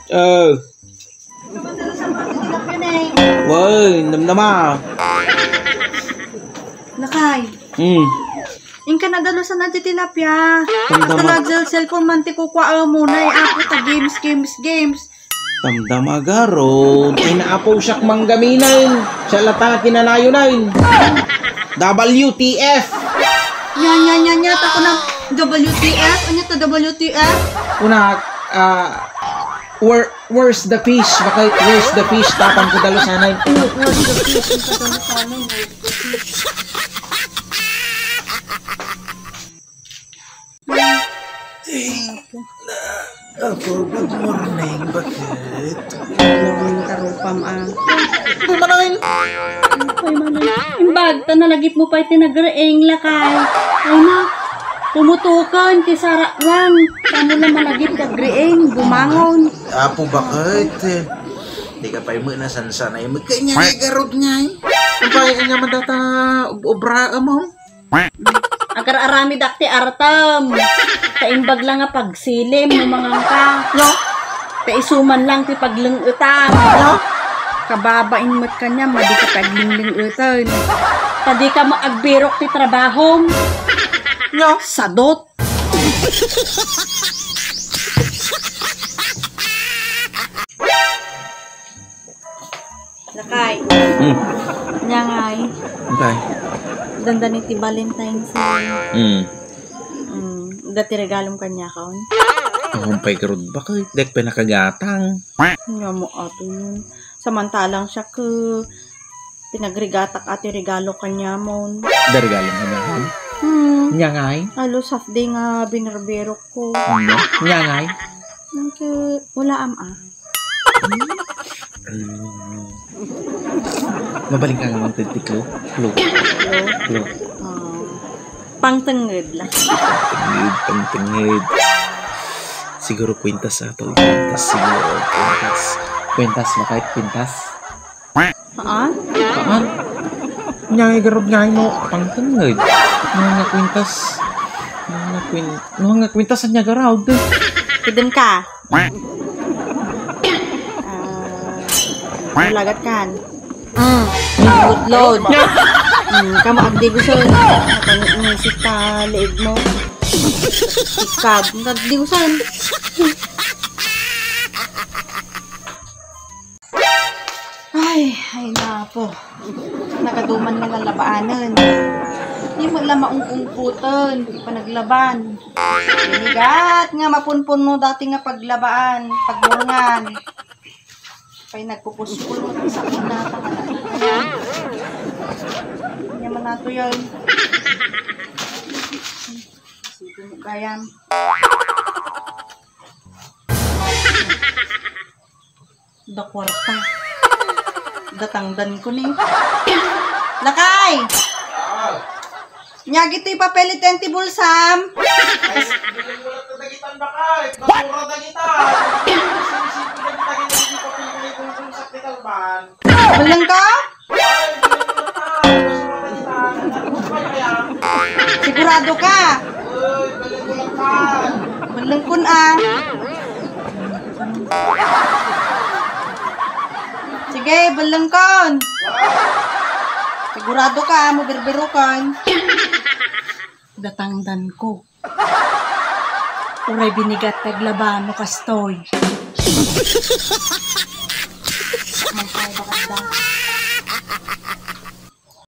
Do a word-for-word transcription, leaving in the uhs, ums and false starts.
Oh. Way, namnama. Lakay. Hmm. Inka nadalusan ti tilapia. Damdama. Talaga cellphone man ti kukuaem mo, nay, apo ta games, games, games. Damdama garud, inaapo siak manggaminen. Siya lata kinanayonen. W T F. Nya, nya, nya, nya, ta kuna, W T F? Anya ta W T F? Kuna, ah, where, where's the fish? Bakit, where's the fish? Tapang ko dalusanay. Where's the fish? Ang kadalusanay, where's the fish? Apo, good morning. Bakit? Good morning, tarupam, ah. Good morning. Ay, manang. Imbag, ta nalagip mo pay ti nagriing, lakay. Ay na, pumutoken ti sararang. Kamo la malagip ti agriing, bumangon. Apo, bakit? Di ka pay mo nasansanay. Magkanya nga garod nga eh. Ang pay nga man data ob-, obra mo. Agar-aramid ak ti artem. Ta imbag la nga pagsilim no mangangka. No? Ta isu man lang ti paglengetam. No? Kababain met kaniam, madi ka paglenglengeten. Ta di ka maagbirok ti trabahom. No? Sadot. Lakay. Hmm. Nya ngay. Antay. Dandani ti Valentine's Day. Hmm. Hmm. Adda ti regalom kaniakon. Ang pay garud bakit? Dek pay nakagatang. Nya mo ato yun. Samantalang siak, eh, pinagrigatak a ti regalo kaniamon. Adda regalom kaniakon? Hmm. Nya ngay? Halos half day nga binerbero ko. Ano? Nya ngay? Nang ke, wala am, ah. Mm. Mabalin ka nga mang ti clue? Clue. Clue? Clue. Ah, pangtenged lang. Pangtenged, pangtenged. Siguro kwintas ato, kwintas siguro, kwintas. Kwintas, makait kwintas. Haan? Haan? Nya, garud nga no, pangtenged. Mga kwintas. Mga kwin-, mga kwintas, anya garud. Idem ka. Ah, lagat kan. Mm. Load, load. Mm, kamo agdiguson. Natan-, nisip ta liig mo. Ikab, agdiguson. Ay, ay, napo. Nagaduman nga lalabaanen. Di mo la maungkungkuten, di pa naglaban. Binigat nga mapunpunno dati nga paglabaan, pagmurngan. Pay nagpupuspul mo sa sakit na pangalan. Ayan. Hindi naman nato yun. Sige mo kayam. Da kwarta. Datangdan ko ni. Lakay! Nya ditoy papel iti bulsam. Ay, bilang mo lang na dagitan ba ka? Basura dagitan. Sisipo dagitan, hindi papel mo yung bulsam sa kitalban. Walang ka? Sigurado ka? Bellengkon, ah. Sige, bellengkon. Sigurado ka, ah, mo birbirukan. Datangdan ko. Uray binigat ti aglaba no kastoy. Mangkay bakit da?